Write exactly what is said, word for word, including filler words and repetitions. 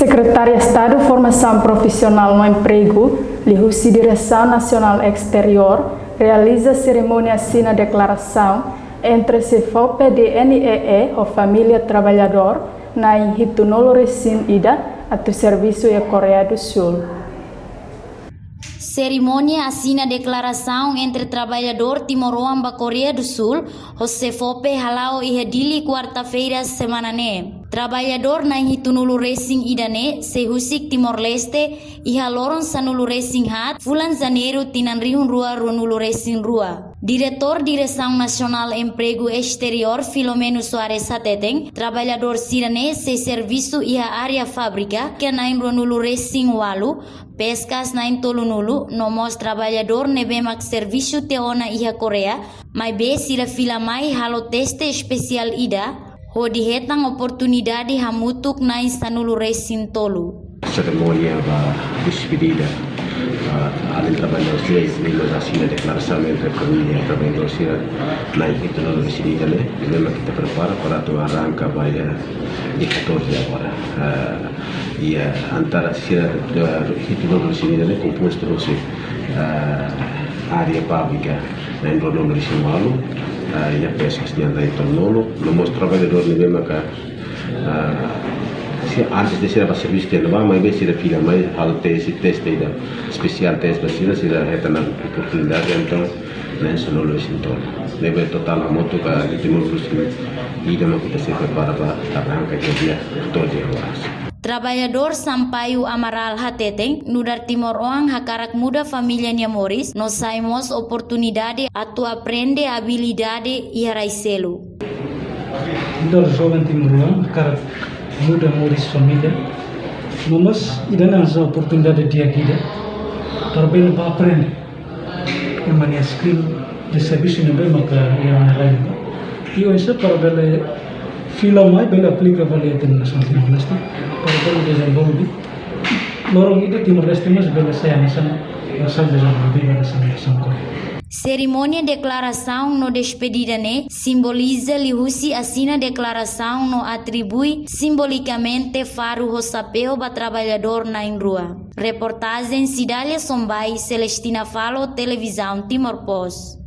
Sekretária Estadu Formasaun Profisionál no Empregu, liuhusi Diresaun Nasionál Esteriór, realiza serimónia asina deklarasaun entre SEFOPE DNEE ho família traballadór na'in hitunulu resin ida atu servisu iha Koreia do Sul. Serimónia asina deklarasaun entre traballadór timoroan ba Koreia do Sul ho SEFOPE hala'o iha Dili, kuarta-feira semana ne'e. Traballadór na'in hitunulu resin ida ne'e sei husik Timor-Leste iha loron sanulu resin haat fulan Janeiru tinan rihun rua ruanulu resin rua. Diretór Diresaun Nasionál Empregu Esteriór, Filomeno Soares, hateten, traballadór sira-ne'e sei servisu iha área fábrika, ke na'in ruanulu resin ualu, peskas na'in tolunulu, no mós traballadór ne'ebé mak servisu tiha ona iha Koreia, maibé sira fila mai halo teste espesiál ida, hodi hetan oportunidade hamutuk na'in sanulu resin tolu. Serimónia ba despedida, ah, alin traballadór sira, ne'e mós asina deklarasaun entre família traballadór sira na'in hitunulu resin ida ne'e, ne'e mak ita prepara para atu arranka ba iha dia catorze agora. Ah, iha antara sira, ah, hitunulu resin ida ne'e kompostu husi, ah, área fábrika na'in ruanulu resin ualu, ah, iha peskas nian na'in tolunulu, no mós traballadór ne'ebé maka, ah, sira antes de sira ba servisu tiha ona ba, maibé sira fila mai halo teste, teste ida espesiál, teste ba sira, sira hetan ona oportunidade, entaun na'in sanulu resin tolu. Ne'ebé totál hamutuk hitunulu resin ida mak ita sei prepara ba arranka iha dia catorze agora. Traballadór Sampaio Amaral hateten, nu'udar timoroan hakarak muda família nia moris, no sai mós oportunidade atu aprende abilidade iha rai seluk. Nu'udar joven timoroan hakarak muda moris família, no mós ida-ne'e sai oportunidade di'ak ida para bele ba aprende ema nia skill de servisu ne'ebé maka iha rai ba. I oinsá para bele fila mai, bele aplika ba iha nasaun Timor-Leste, para bele dezenvolve. Loron ida Timor-Leste mós bele sai nasaun, nasaun dezenvolvidu, nasaun, nasaun Koreia. Serimónia deklarasaun no despedida ne'e simboliza liuhusi asina deklarasaun no atribui simbolikamente faru ho xapeu ba traballadór na'in rua. Reportajen Cidália Sombai, Celestina Falo, Televizaun Timor Post.